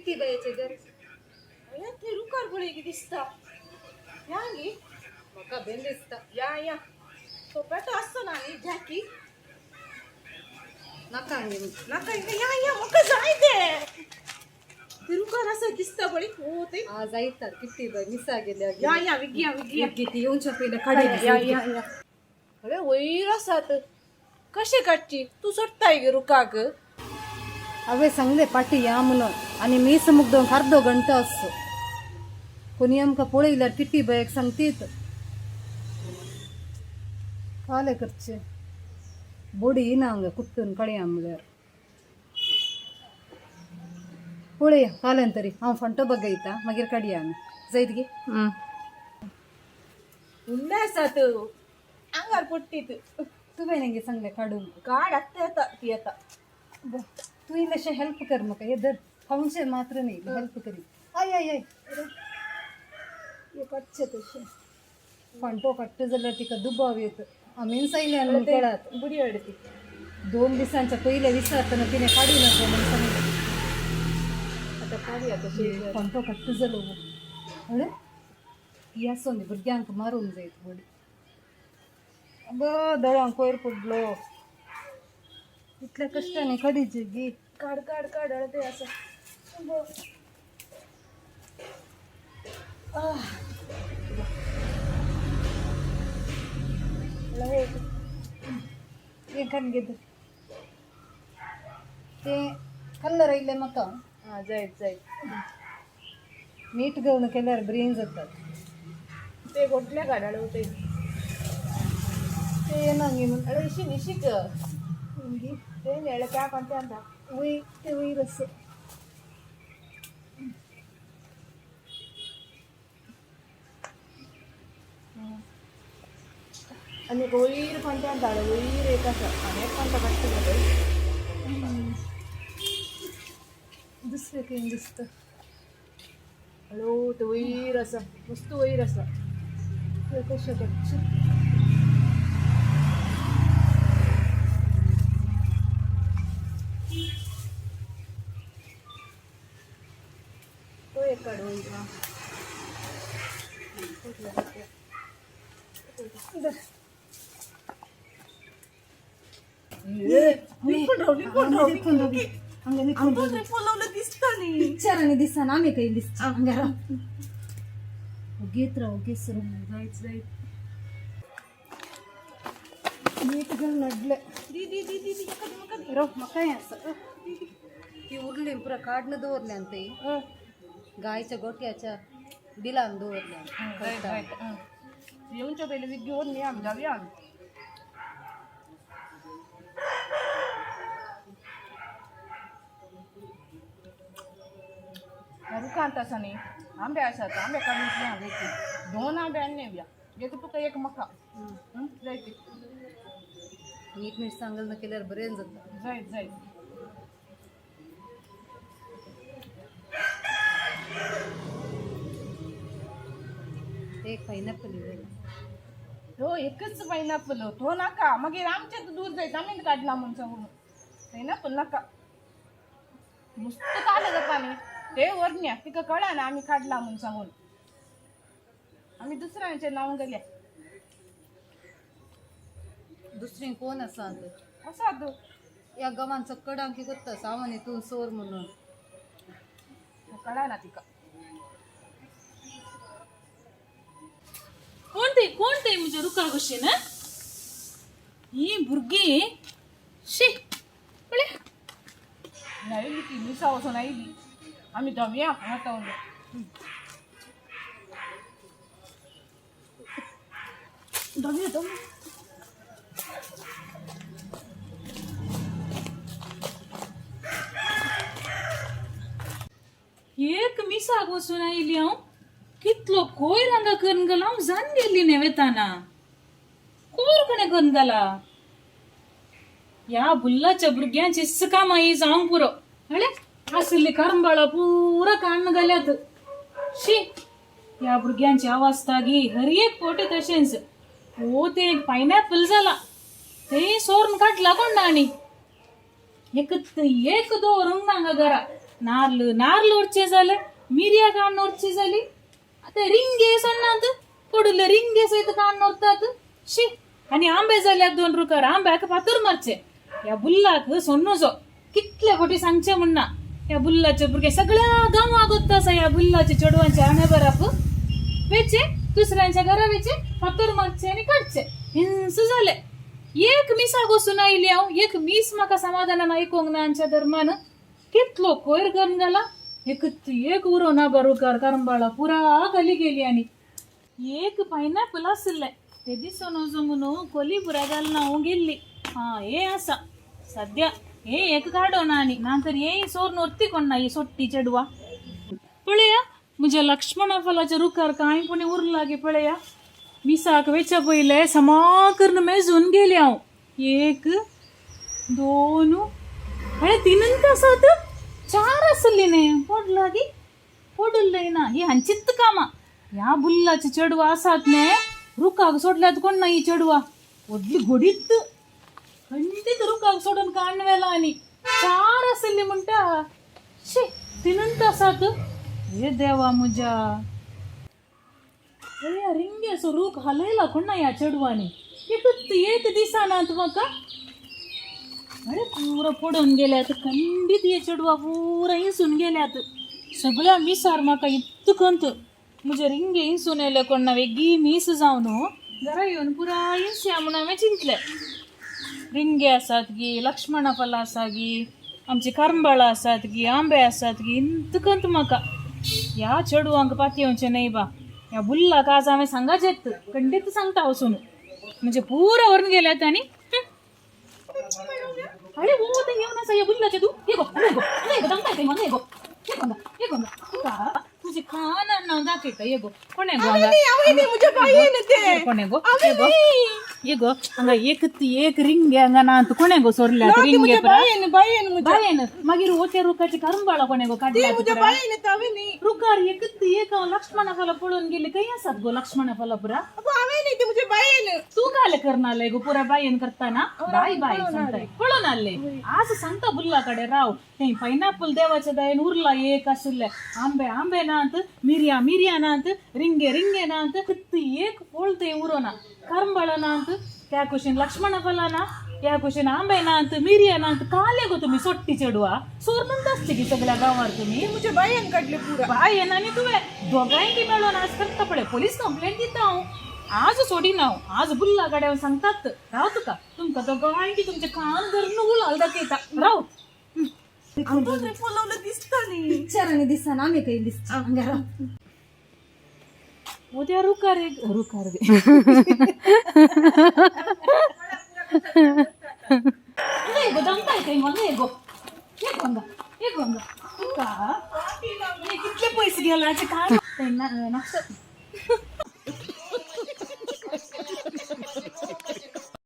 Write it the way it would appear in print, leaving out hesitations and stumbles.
Kitty बायेचे घर. या थंय रुखार पळय कितें दिसता. या गे. म्हाका बेन दिसता. या या सोंपेटो आसतो ना न्ही जॅकी. नाका गे. नाका हिंगा. या या, म्हाका जाय ते. ते रुखार आसा दिसता पळय. हो ते. आ जायता किट्टी बाय मिसा गेल्या. या या, विग्या विग्या. किती येवच्या पयलें काडी. या या या. अरे वयर आसात, कशें काडची? तूं चडटाय गे रुखाक. हांवें सांगलें पाटी या म्हणून आनी मीस मुगदोंक अर्दो घंटो आसचो. कोणी आमकां पळयल्यार किट्टी बायक सांगतीत. काले करचे बोडी ना हांगा कुट्टून कळया म्हणल्यार. पळया काल्यान तरी हांव फांटो बगयता, मागीर काडया आमी. जायत गे. उंडे आसात, आंगार पडटीत. तुवें गे सांगलें काडूंक. काड, आत्तां येता ती येता. तूं इल्लेशें हेल्प कर म्हाका. हे धर, खावचें मात्र न्ही, help curry. I I I. हे काडचें तशें. फांटो काडटा जाल्यार तिका दुबाव येत आमीच आयल्या म्हणून कळत. बुडी हाड ती. 2 दिसांच्या पयले विचारतना तिने काडू नका म्हणून सांगलें. आतां काडया तशें. फांटो काडटा जालो. अरे ही आसोन भुरग्यांक मारूंक जायत बडी. अगो, दोळ्यांक कोयर पडलो. इतल्या कश्टांनी काडीची गी. काड काड काड. अळे ते आसा. हें काडून घेत ते कलर आयिल्ले म्हाका. आं, जायत जायत. मीठ घेवन केल्यार बरीं जातात. ते गोटल्या काड. अळे ते. ते येना गे म्हण. अळे इशीक इशीक. गी. ते न्ही, अळे त्या कोणत्या अंता. वयर ते वयर आसा. आनी वयर कोणत्या अंता. अळे वयर एक आसा आनी एक कोणता काडटा गो. दुसरें खंय दिसता. हॅलो, ते वयर आसा, मस्त वयर आसा. ते कशें काडचें? तो एक काड वयर. आं. धर. निपून राव, निपून राव. निपून राव. हांगा निपून राव. आमकां पळोवलं दिसता न्ही. पिक्चरांनी दिसना, आमी खंय दिसता. हांगा राव, ओगीत राव, ओगीच राव. जायत जायत. मीठ घालून हाडलें. दी दी दी दी दी, म्हाका दी, म्हाका दी. राव, म्हाकाय आसा. ती उरली पुरा काडून दवरल्यान ती गायच्या गोठ्याच्या बिलान दवरल्यान. जायत जायत. येवच्या पयलीं वीक घेवन न्ही आमी जावया आमी. ह्या रुखांत आसा न्ही आंबे आसात. आंबे काडून हांव जायती. 2 आंबे आनी येवया, एक तुका एक म्हाका. जायती. मीठ मिरसांग न केल्यार बरें जाता. जायत जायत. एक पायनॅपल येयला. हो, एकच पायनॅपल तो नाका. मागीर आमचें दूर जायत आमी काडला म्हूण सांगून. पायनॅपल नाका. मस्त काडलें जाता न्ही ते व्हरन्या. तिका कळना आमी काडला म्हूण सांगून. आमी दुसऱ्यांचें नांव गेल्या. दुसरी कोण आसा? आसा तूं. ह्या गांवान चक्कडांकी कोत्ता सावन तूं सोर म्हणून. कळना तिका. कोण ते, कोण ते म्हणजे रुखा कशी ना ही भुरगीं शी पळय. आयली ती मिसा वचून आयली. आमी धवया हांगा उरल्या. धवया धवया. एक मिसाक वचून आयली हांव. कितलो कोयर हांगा करून गेला, हांव जाण गेल्ली न्ही वेताना. कोयर कोणें करून गेला? ह्या बुल्लाच्या भुरग्यांची कामां ही जावंक पुरो. हळे आशिल्ली करंबाळा पुरा काडून घाल्यात. शी, ह्या भुरग्यांची अवस्था गी. हर एक पोटे तशेंच. ओ, ते एक पायनॅपल जाला, ते सोरून काडला कोण आनी एक एक दवरूंक ना हांगा घरा. नार्ल नार्ल व्हरचे जाले, मिरया काडून व्हरची जाली. आतां रिंगे सोडनात, पडुल्ले रिंगे सयत काडून व्हरतात. शी, आनी आंबे जाल्यात दोन रुखार, आंब्याक फातर मारचे. ह्या बुल्लाक सोडनुजो, कितले फावटी सांगचे म्हणना. ह्या बुल्लाचे भुरगे सगळ्या गांवाक वता आसा. ह्या बुल्लाचे चेडवांचे आणे बराप वेचे, दुसऱ्यांच्या घरा वेचे, फातर मारचे आनी काडचे. हिंस जाले. एक मिसाक वचून आयली हांव, एक मीस म्हाका समाधानान आयकोंक ना. आमच्या धर्मान कितलो कोयर करून घाला. एक एक उरो ना बरोबर, करंबाळा पुरा गली गेली. आनी एक पायनॅपल आशिल्लें ते दिसून वचूं म्हणून कोली पुरा घालून हांव गेल्ली. हा, हे आसा सद्या, हे एक काडो ना आनी ना तर हे सोर व्हरती कोण ना ही सोट्टी चेडवा. पळया, म्हज्या लक्ष्मणा फलाच्या रुखार कांय पुणी उरला गे पळया. मिसाक वेच्या पयले समा करून मेजून गेली हांव. एक, दोन, अरे तीनच आसात, चार आसली न्ही. पडला गी, पडुल्लय ना. ही हांचीच कामां. ह्या बुल्लाची चेडवां आसात न्ही, रुखाक सोडल्यात कोण ना. ही चेडवां व्हडली घोडीत खंडीत रुखाक सोडून काडून व्हेला. आनी चार आसली म्हणटा, शी, तिनूच आसात. हे देवा म्हज्या, अरे रिंगे असो रूख हालयला कोण ना ह्या चेडवांनी. एकच एक दिसनात म्हाका. अरे पुरा पडून गेल्यात खंडीत. हे चेडवा पुरा हिसून गेल्यात सगळ्या मिसार. म्हाका इतकंत म्हजे रिंगे हिसून येयले कोण ना. वेगळी मीस जावन घरा येवन पुरा हिंसया म्हणून हांवें चिंतलें. रिंगे आसात गी, लक्ष्मणा फलां आसा गी, आमची करंबाळां आसात गी, आंबे आसात गी. इतकंत म्हाका ह्या चेडवांक पातयेवचें न्हय बा. ह्या बुल्लाक आज हांवें सांगाचेत, खंडीत सांगता वचून. म्हणजे पुरा व्हरून गेल्यात. आनी अरे हो, ते येवन आसा ह्या बुल्लाचे. तूं ये गो, हांगा ये गो, हांगा ये गो, दामता येता हांगा ये गो, ये गो हांगा, ये गो हांगा. तुका तुजे कान हांव दाखयता. ये गो, कोण गो हांगा? मुझे बायेन ते. कोण गो? ये गो, ये गो हांगा. एक एक रिंगे हांगा ना. कोणे गो सोरल्या रिंगे? बायेन, बायेन मुझे. बायेन. मागीर ओत्या रुखाचे करंबाळा कोणे गो काडल्या? मुझे बायेन तावे न्ही. रुखार एकच एक हांव लक्ष्मणा फला पळोवन गेले. खंय आसात गो लक्ष्मणा फला पुरा? अगो हांवें न्ही ते, मुझे बायेन. तूं काले करनाले गो पुरा बायेन करताना? बाय बाय सांगताय, पळोवन आसले. आज सांगता बुल्ला कडेन राव. ते पायनॅपल देवाच्या दयेन उरला एक आशिल्ले. आंबे आंबे नात, मिरया मिरया नात, रिंगे रिंगे नात, एक पोळ थंय उरोना. करंबाळा नात, त्या कुशीन लक्ष्मण फला ना, त्या कुशीन आंबे नात, मिरया नात. काले गो तुमी सोट्टी चेडवा, सोरनूच आसचे की सगळ्या गांवार तुमी. मुझे बायेन काडले पुरा. बायेन आनी तुवें दोगांयकी मेळोन आज करता पळय. पोलीस कंप्लेंट दिता हांव आज, सोडिना हांव आज. बुल्ला कडेन हांव सांगतात. राव तुका, तुमकां दोगांयकी तुमचे कान धरून उलाल दाखयता, राव. फुलवलं दिसता न्ही. पिक्चरांनी दिसना, आमी खंय दिसता हांगा राव. उद्या रुखार एक रुखार गे. हांगा ये गो, दमता येता हांगा ये गो, ये गो हांगा, ये गो हांगा. तुका हे कितले पयस गेला काय नक्षत्र.